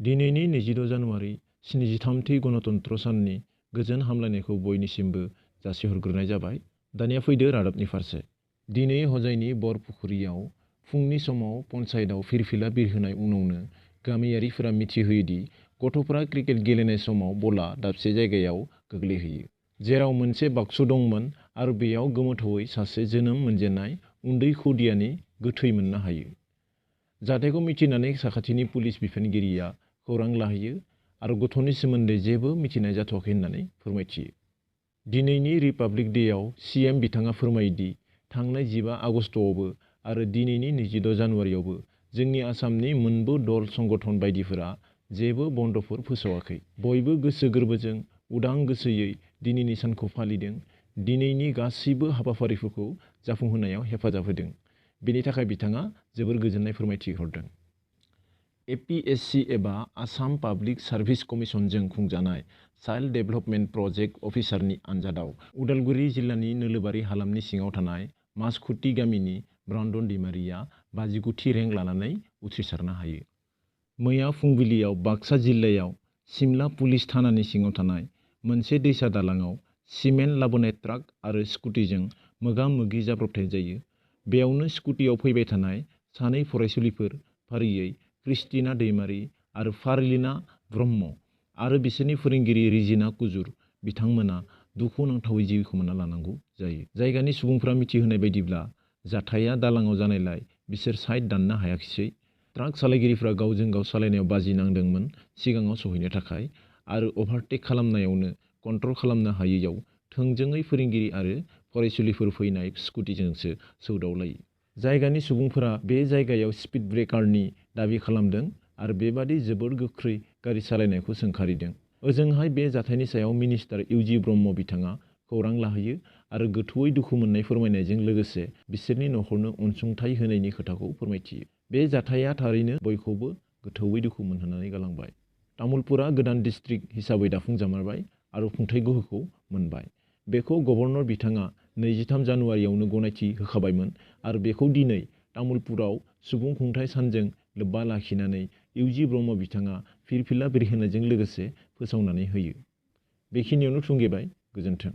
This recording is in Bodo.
दिनैनि 26 जानुवारि 73थि गणतन्त्र साननि गोजोन हामलायनायखौ बयनिसिमबो जासिहरग्रोनाय जाबाय। दानिया फैदो रादाबनि फारसे। दिनै हजाइनि बरपुखुरियाव फुंनि समाव पन्चायतआव फिरफिला बिरहोनाय उनावनो गामियारिफोरा मिथिहोयोदि गथ'फोरा क्रिकेट गेलेनाय समाव बला दाबसे जायगायाव गोग्लैहैयो, जेराव मोनसे बाक्सु दंमोन आरो बेयाव गोमोथावै सासे जोनोम मोनजेननाय उन्दै खुदियानि गोथै मोननो हायो। जाथायखौ मिथिनानै साखाथिनि पुलिस बिफानगिरिया खौरां लाहैयो आरो गथ'नि सोमोन्दै जेबो मिथिनाय जाथ'वाखै होननानै फोरमायथियो। दिनैनि रिपाब्लिक डेआव CM बिथाङा फोरमायोदि थांनाय 15 आगस्टआवबो आरो दिनैनि 26 जानुवारियावबो जोंनि आसामनि मोनबो दल संगठन बायदिफोरा जेबो बन्दफोर फोसावाखै। बयबो गोसो गोरबोजों उदां गोसोयै दिनैनि सानखौ फालिदों, दिनैनि गासैबो हाबाफारिफोरखौ जाफुंहोनायाव हेफाजाब होदों। बेनि थाखाय बिथाङा जोबोर गोजोननाय फोरमायथि हरदों। APSC एबा आसाम पाब्लिक सार्भिस कमिसनजों खुंजानाय चाइल्ड डेभेलपमेन्ट प्रजेक्ट अफिसारनि आनजादाव उदालगुरि जिल्लानि नोलोबारि हालामनि सिङाव थानाय मासखुथि गामिनि ब्रान्दन दैमारिया 59थि रेंक लानानै उथ्रिसारनो हायो। मैया फुंबिलियाव बाक्सा जिल्लायाव सिमला पुलिस थानानि सिङाव थानाय मोनसे दैसा दालाङाव सिमेन्ट लाबोनाय ट्राक आरो स्कुटिजों मोगा-मोगि जाब्रबथाय जायो। बेयावनो स्कुटियाव फैबाय थानाय सानै फरायसुलिफोर फारियै क्रिस्टिना दैमारि आरो फारलिना ब्रह्म आरो बिसोरनि फोरोंगिरि रिजिना कुजुर बिथांमोना दुखुनांथावै जिउ खोमाना लानांगौ जायो। जायगानि सुबुंफ्रा मिथिहोनाय बायदिब्ला जाथाया दालाङाव जानायलाय बिसोर साइड दाननो हायाखिसै। ट्राक सालायगिरिफ्रा गावजों गाव सालायनायाव बाजि नांदोंमोन सिगाङाव सौहैनो थाखाय आरो अभारटेक खालामनायावनो कन्ट्रल खालामनो हायैयाव थोंजोङै फोरोंगिरि आरो फरायसुलिफोर फैनाय स्कुटिजोंसो सौदावलायो। जायगानि सुबुंफोरा बे जायगायाव स्पिड ब्रेकारनि दाबि खालामदों आरो बेबादि जोबोर गोख्रै गारि सालायनायखौ सोंखारिदों। ओजोंहाय बे जाथायनि सायाव मिनिस्टार इउजि ब्रह्म बिथाङा खौरां लाहैयो आरो गोथौयै दुखु मोननाय फोरमायनायजों लोगोसे बिसोरनि न'खरनो अनसुंथाइ होनायनि खोथाखौ फोरमायथियो। बे जाथाया थारैनो बयखौबो गोथौयै दुखु मोनहोनानै गालांबाय। तामुलपुरा गोदान डिस्ट्रिक्ट हिसाबै दाफुंजामारबाय आरो खुंथाय गोहोखौ मोनबाय। बेखौ गभर्नर बिथाङा 23 जानुवारियावनो गनायथि होखाबायमोन आरो बेखौ दिनै तामुलपुराव सुबुं खुंथाय सानजों लोब्बा लाखिनानै इउजि ब्रह्म बिथाङा फिरफिला बिरहोनायजों लोगोसे फोसावनानै होयो। बेखिनियावनो थुंगेबाय। गोजोन्थों।